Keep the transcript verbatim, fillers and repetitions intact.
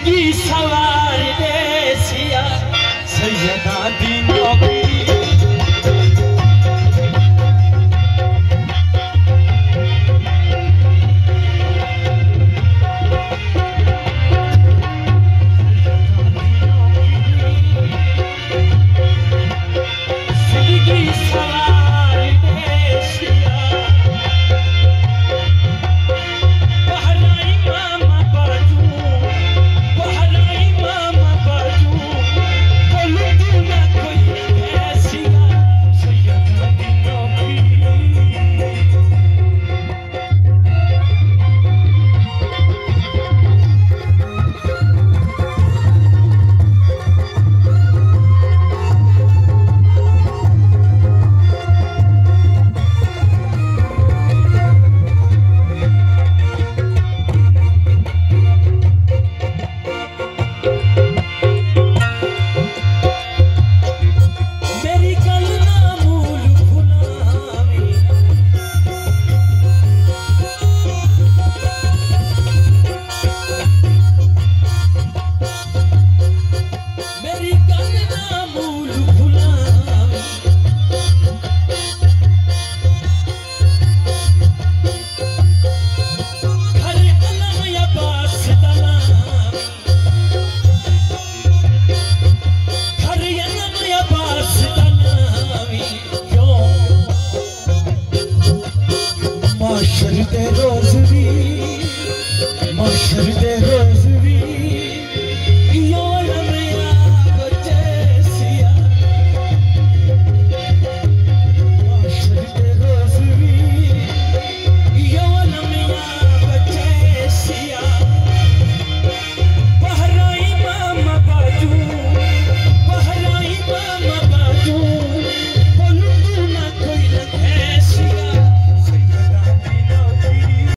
کی سوار ݙیسیا سیداں دی نوکری۔ زندگی سوار ݙیسیا۔ پہلا امام باجو، پہلا امام باجو، کولوں نہ کوئی ایسی ڳالھ، سیداں دی نوکری۔ میری گل نہ مول بھلاویں۔ میری گل نہ مول بھلاویں۔ گھر علم عباس دا ناویں۔ گھر علم عباس دا ناویں۔ کیوں؟ محشر دے روز وی، محشر دے